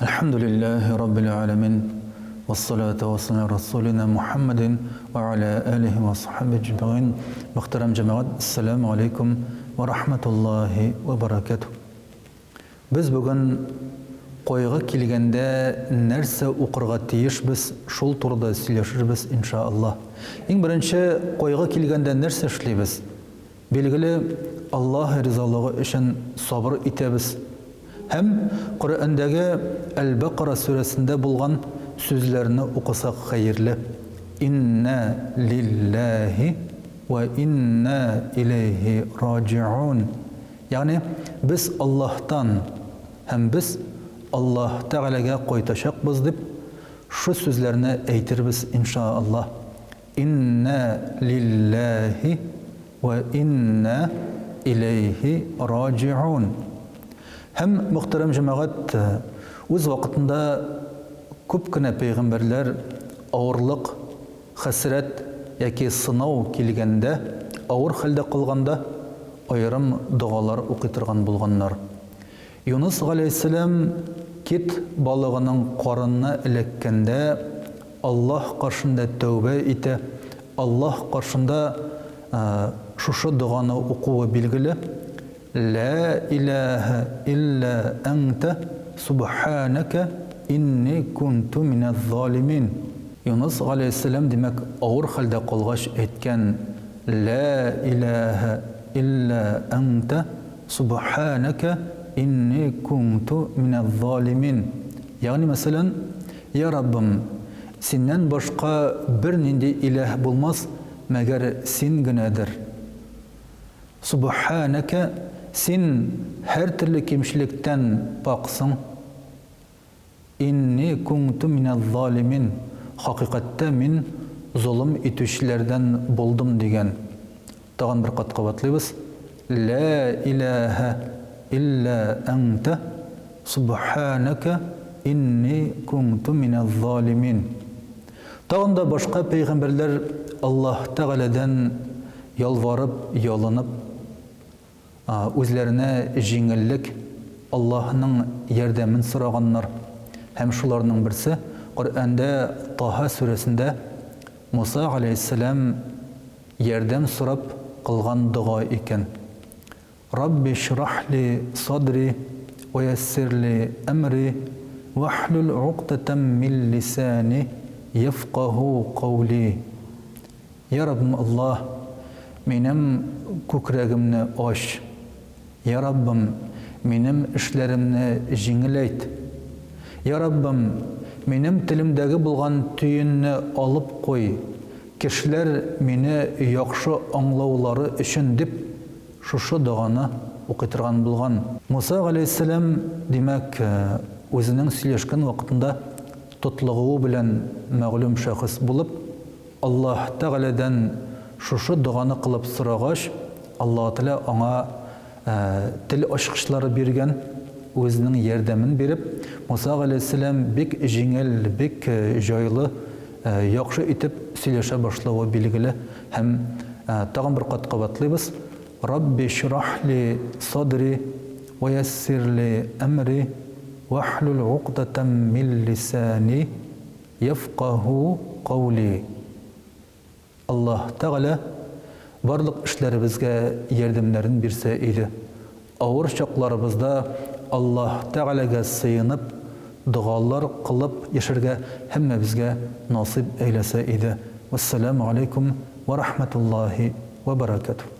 Әлхәмдүлилләһи раббил галәмин, вассалату вассаламу аля расулина Мухаммадин ва аля алихи ва сахбихи әҗмәгыйн. Мөхтәрәм җәмәгать, әссәламү алейкум ва рахматуллаһи ва баракатуһ. Без бүген кайгы килгәндә нәрсә укырга тиешбез, шул турыда сөйләшербез, иншаАллаһ. Иң беренче, кайгы килгәндә нәрсә эшлибез? Билгеле, Аллаһ ризалыгы өчен сабыр итәбез һәм Коръәндәге Әл-Бәкара сүрәсендә булган сүзләрне укысак хәерле, Иннә лилләһи вә иннә иләйһи раҗиун. Ягъни, без Аллаһтан һәм без Аллаһ Тәгаләгә кайтачакбыз дип, шу сүзләрне әйтербез, иншаАллаһ. Иннә лилләһи вә иннә иләйһи раҗиун. Һәм, мөхтәрәм җәмәгать, үз вакытында күп кенә пәйгамбәрләр авырлык, хәсрәт яки сынау килгәндә, авыр хәлдә калганда, аерым догалар укый торган булганнар. Юныс галәйһиссәлам кит балыгының карынына эләккәндә, Аллаһ каршында тәүбә итә, Аллаһ каршында шушы доганы укуы билгеле, Лә иләһә илля әнтә субханәкә инни кунту минәз-залимин. Юныс галәйһиссәлам, димәк, авыр хәлдә калгач әйткән, Лә иләһә илля әнтә Субханәкә инни кунту минәз-залимин. Ягъни мәсәлән, Йа Раббым, Синнән башка бернинди иләһ булмас, мәгәр Син генәдер. Субханәкә, Син һәртөрле кимчелектән пакъсың. Инни кунту минәз-залимин, хакыйкатьтә мин золым итүчеләрдән булдым, дигән. Тагын бер кат кабатлыйбыз, Лә иләһә илля әнтә, субханәкә инни кунту минәз-залимин. Тагын да башка пәйгамбәрләр Аллаһ Тәгаләдән ялварып, ялынып, Үзләренә җиңеллек, Аллаһның ярдәмен сораганнар. Һәм шуларның берсе, Коръәндә Таһа сүрәсендә Муса галәйһиссәлам ярдәм сорап кылган дога икән. Рабби шрах ли садри вә яссир ли әмри вәхлүл угъдәтәм мин лисани йәфкаһу каули. Йа Раббым Аллаһ, минем күкрәгемне ач. Йа Раббым, минем эшләремне җиңеләйт. Йа Раббым, минем телемдәге булган төенне алып куй, кешеләр мине яхшы аңлаулары өчен, дип, шушы доганы укый торган булган. Муса галәйһиссәлам, димәк, үзенең сөйләшкән вакытында тотлыгуы белән мәгълүм шәхес булып, Аллаһ Тәгаләдән шушы доганы кылып сорагач, Аллаһ Тәгалә аңа тел ачкычлары биргән, үзенең ярдәмен биреп, Муса галәйһиссәлам бик җиңел, бик җайлы, яхшы итеп сөйләшә башлавы билгеле. Һәм тагын бер кат кабатлыйбыз, Рабби шрах ли садри ва яссир ли әмри вахлул угдатам мин лисани Йәфкаһу каули. Аллаһ Тәгалә барлык эшләребезгә ярдәмнәрен бирсә иде. Авыр чакларыбызда Аллаһ Тәгаләгә сыенып, догалар кылып яшәргә һәммәбезгә насыйп әйләсә иде. Вәссәламү алейкум вә рахмәтуллаһи вә бәрәкәтүһ.